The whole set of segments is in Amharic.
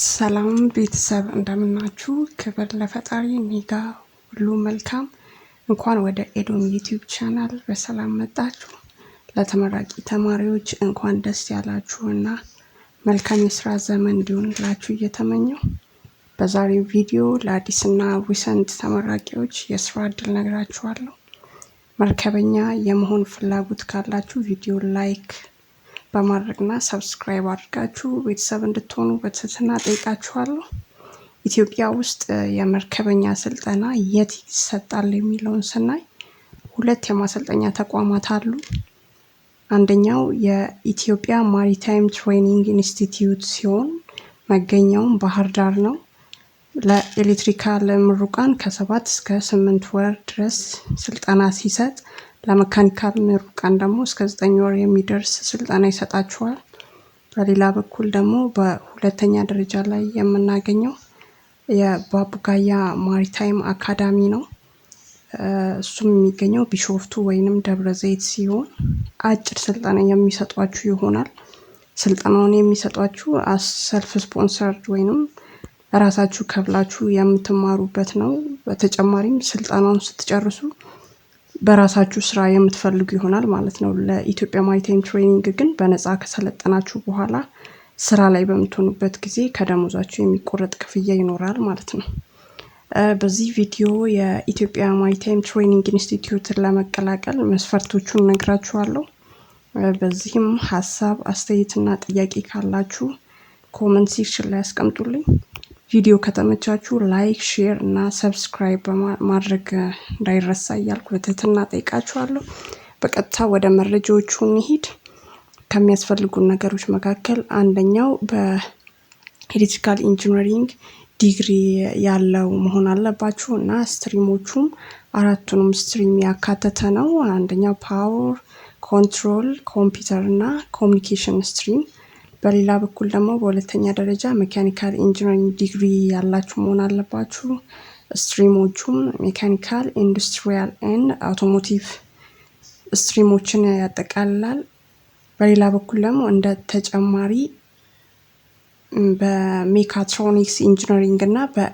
ሰላም ቤተሰብ፣ እንደምናችሁ? ክብር ለፈጣሪ፣ እኔ ጋ ሁሉ መልካም። እንኳን ወደ ኤዶም YouTube channel በሰላም መጣችሁ። ለተመራቂ ተማሪዎች እንኳን ደስ ያላችሁ እና መልካም የስራ ዘመን እንዲሆንላችሁ እየተመኘሁ፣ በዛሬው ቪዲዮ ለአዲስና recent ተመራቂዎች የስራ እድል ነግራችኋለሁ። መርከበኛ የመሆን ፍላጎት ካላችሁ ቪዲዮ like በማድረግና subscribe አድርጋችሁ ቤተሰብ እንድትሆኑ በትህትና ጠይቃችኋለሁ። ኢትዮጵያ ውስጥ የመርከበኛ ስልጠና የት ይሰጣል የሚለውን ስናይ ሁለት የማሰልጠኛ ተቋማት አሉ። አንደኛው የኢትዮጵያ Maritime Training Institute ሲሆን መገኛውም ባህር ዳር ነው። ለ electrical ምሩቃን ከ7 እስከ 8 ወር ድረስ ስልጠና ሲሰጥ፣ ለ mechanical ምሩቃን ደግሞ እስከ 9 ወር የሚደርስ ስልጠና ይሰጣቸዋል። በሌላ በኩል ደግሞ በሁለተኛ ደረጃ ላይ የምናገኘው የባቡጋያ Maritime Academy ነው። እሱም የሚገኘው ቢሾፍቱ ወይንም ደብረ ዘይት ሲሆን አጭር ስልጠና የሚሰጧችሁ ይሆናል። ስልጠናውን የሚሰጧችሁ self sponsored ወይንም ራሳችሁ ከፍላችሁ የምትማሩበት ነው። በተጨማሪም ስልጠናውን ስትጨርሱ በራሳችሁ ስራ የምትፈልጉ ይሆናል ማለት ነው። ለኢትዮጵያ Maritime Training ግን በነፃ ከሰለጠናችሁ በኋላ ስራ ላይ በምትሆኑበት ጊዜ ከደሞዛችሁ የሚቆረጥ ክፍያ ይኖራል ማለት ነው። በዚህ ቪዲዮ የኢትዮጵያ Maritime Training Institute ን ለመቀላቀል መስፈርቶቹን ነግራችኋለሁ። በዚህም ሀሳብ፣ አስተያየትና ጥያቄ ካላችሁ comment section ላይ ያስቀምጡልኝ። ቪዲዮ ከተመቻችሁ like፣ share እና subscribe በማድረግ እንዳይረሳ እያልኩ በትህትና ጠይቃችኋለሁ። በቀጥታ ወደ መረጃዎቹ እንሂድ። ከሚያስፈልጉን ነገሮች መካከል አንደኛው በ electrical engineering ዲግሪ ያለው መሆን አለባችሁ እና stream ኦቹም አራቱንም stream ያካተተ ነው። አንደኛው power፣ control፣ computer እና communication stream። በሌላ በኩል ደግሞ በሁለተኛ ደረጃ mechanical engineering ዲግሪ ያላችሁ መሆን አለባችሁ። Stream ኦቹም mechanical፣ industrial and automotive stream ኦችን ያጠቃልላል። በሌላ በኩል ደግሞ እንደ ተጨማሪ በ mechatronics engineering እና በ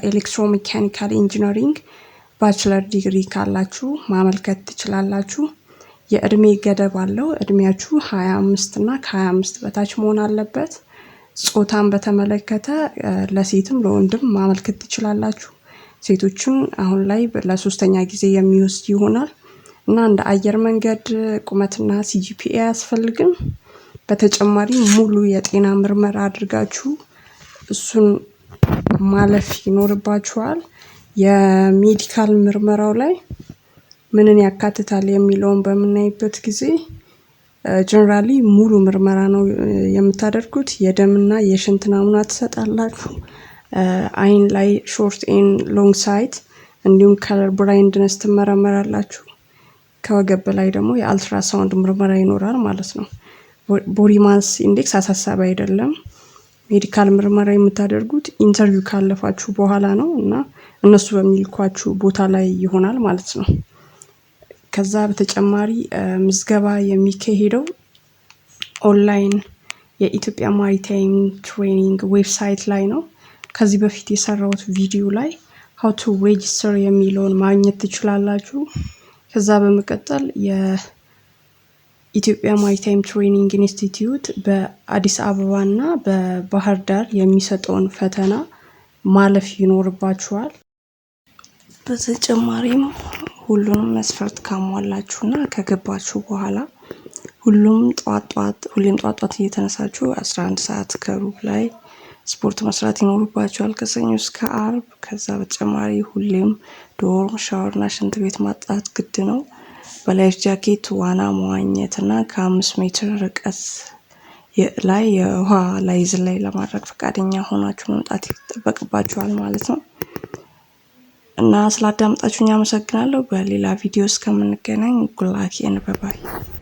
electromechanical engineering bachelor ዲግሪ ካላችሁ ማመልከት ትችላላችሁ። የእድሜ ገደብ አለው። እድሜያችሁ 25 እና ከ25 በታች መሆን አለበት። ጾታን በተመለከተ ለሴትም ለወንድም ማመልከት ትችላላችሁ። ሴቶችን አሁን ላይ ለሶስተኛ ጊዜ የሚወስድ ይሆናል እና እንደ አየር መንገድ ቁመትና CGPA አያስፈልግም። በተጨማሪም ሙሉ የጤና ምርመራ አድርጋችሁ እሱን ማለፍ ይኖርባችኋል። የ medical ምርመራው ላይ ምንን ያካትታል የሚለውን በምናይበት ጊዜ generally ሙሉ ምርመራ ነው የምታደርጉት። የደምና የሽንት ናሙና ትሰጣላችሁ። አይን ላይ short and long sight እንዲሁም color blindness ትመረመራላችሁ። ከወገብ በላይ ደግሞ የአልትራሳውንድ ምርመራ ይኖራል ማለት ነው። Body mass index አሳሳቢ አይደለም። Medical ምርመራ የምታደርጉት interview ካለፋችሁ በኋላ ነው እና እነሱ በሚልኳችሁ ቦታ ላይ ይሆናል ማለት ነው። ከዛ በተጨማሪ ምዝገባ የሚካሄደው ኦንላይን የኢትዮጵያ Maritime Training website ላይ ነው። ከዚህ በፊት የሰራሁት ቪዲዮ ላይ how to register የሚለውን ማግኘት ትችላላችሁ። ከዛ በመቀጠል የኢትዮጵያ Maritime Training Institute በአዲስ አበባ እና በባህር ዳር የሚሰጠውን ፈተና ማለፍ ይኖርባችኋል። በተጨማሪም ሁሉንም መስፈርት ካሟላችሁና ከገባችሁ በኋላ ሁሉም ጠዋት ጠዋት ሁሌም ጠዋት ጠዋት እየተነሳችሁ 11 ሰዓት ከሩብ ላይ ስፖርት መስራት ይኖርባችኋል ከሰኞ እስከ አርብ። ከዛ በተጨማሪ ሁሌም dorm፣ ሻወር እና ሽንት ቤት ማጽዳት ግድ ነው። በ life jacket ዋና መዋኘት እና ከ5 ሜትር ርቀት ላይ የውሃ ላይ ዝላይ ለማድረግ ፈቃደኛ ሆናችሁ መምጣት ይጠበቅባችኋል ማለት ነው። እና ስላዳመጣችሁኝ አመሰግናለሁ። በሌላ ቪዲዮ እስከምንገናኝ good luck and bye bye.